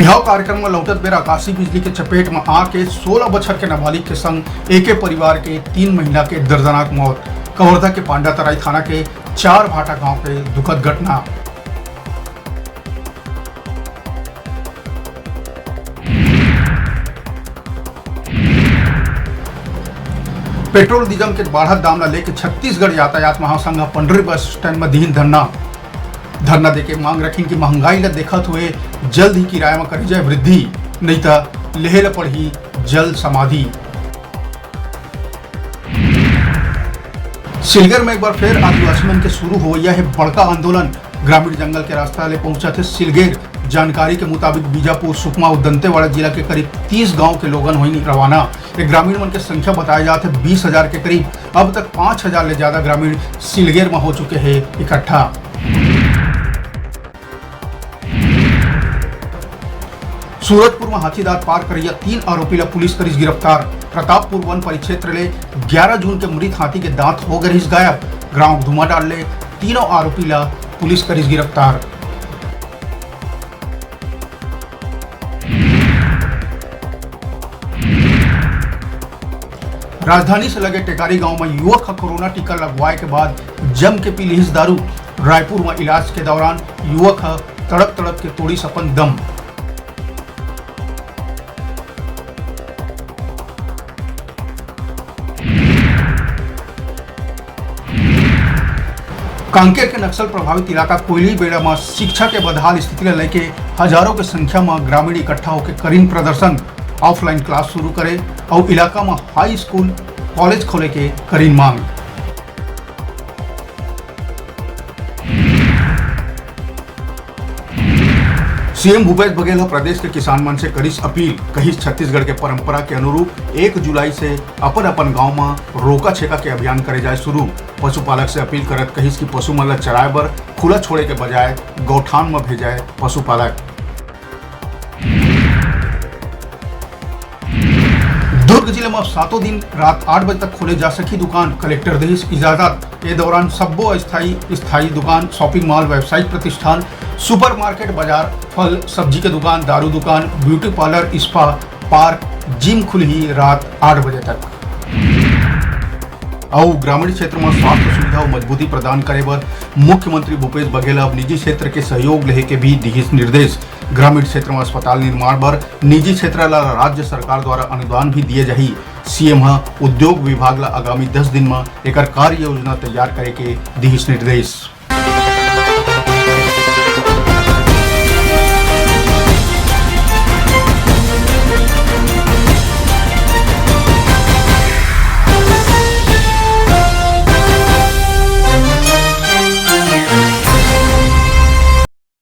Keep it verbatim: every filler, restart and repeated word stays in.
बिहाव कार्यक्रम म लौटत बेर आकाशीय बिजली के चपेट म आके सोलह बछर के नाबालिग के संग एके परिवार के तीन महिला के दर्दनाक मौत। कवर्धा के पांडातराई थाना के चार भाटा गांव के दुखद घटना। पेट्रोल डीजल के बाढ़त दाम ला लेके छत्तीसगढ़ यातायात महासंघ ह पंडरी बस स्टैंड म दिहिन धरना। धरना देके मांग रखिन कि महंगाई ला देखत हुए जल्द ही किराया म करी जाए वृद्धि, नइ त लेहे ला पड़ही जल समाधि। सिलगर में एक बार फिर आदिवासी मन के शुरू होवइया हे बड़का आंदोलन। ग्रामीण जंगल के रास्ता ले पहुंचत हे सिलगर। जानकारी के मुताबिक बीजापुर, सुकमा अउ दंतेवाड़ा जिला के करीब तीस गांव के लोगन होइनी रवाना। ये ग्रामीण मन के संख्या बताए जात हे बीस हजार के करीब। अब तक पाँच हजार ले ज्यादा ग्रामीण सिलगर में हो चुके हे इकट्ठा। सूरजपुर में हाथी दांत पार करइया तीन आरोपी ला पुलिस करिस गिरफ्तार। प्रतापपुर वन परिक्षेत्र ले ग्यारह जून के मृत हाथी के दांत हो गए रहिस गायब। ग्राम धुमाडांड ले तीनों आरोपी ला पुलिस करिस गिरफ्तार। राजधानी से लगे टेकारी गांव में युवक ह कोरोना टीका लगवाए के बाद जम के पी लिहिस दारू। रायपुर में इलाज के दौरान युवक ह तड़प तड़प के तोड़िस अपन दम। कांकेर के नक्सल प्रभावित इलाका कोयली बेड़ा म शिक्षा के बदहाल स्थिति ल लेके हजारों के संख्या म ग्रामीण इकट्ठा होके करिन प्रदर्शन। ऑफलाइन क्लास शुरू करे अउ इलाका म हाई स्कूल, कॉलेज खोले के करिन मांग। सीएम भूपेश बघेल ह प्रदेश के किसान मन से करिस अपील, कहिस छत्तीसगढ़ के परंपरा के अनुरूप एक जुलाई से अपन अपन गांव म रोका छेका के अभियान करे जाए शुरू। पशुपालक से अपील करत कहिस कि पशु मन ल चराए बर खुला छोड़े के बजाय गौठान म भेजाए पशुपालक। दुर्ग जिले म सातों दिन रात आठ बजे तक खोले जा सकही दुकान, कलेक्टर देहिस इजाजत। ए दौरान सब्बो अस्थायी, स्थायी दुकान, शॉपिंग मॉल, व्यावसायिक प्रतिष्ठान, सुपरमार्केट, बाजार, फल, सब्जी के दुकान, दारू दुकान, beauty parlour, spa, park, gym खुलही रात आठ बजे तक। अउ ग्रामीण क्षेत्र म स्वास्थ्य सुविधा अउ मजबूती प्रदान करे बर मुख्यमंत्री भूपेश बघेल अब निजी क्षेत्र के सहयोग लेहे के भी दिहिस निर्देश। ग्रामीण क्षेत्र म अस्पताल निर्माण बर निजी क्षेत्र ला राज्य सरकार द्वारा अनुदान भी दिए जाही। सीएम ह उद्योग विभाग ला आगामी दस दिन म एकर कार्य योजना तैयार करे के दिहिस निर्देश।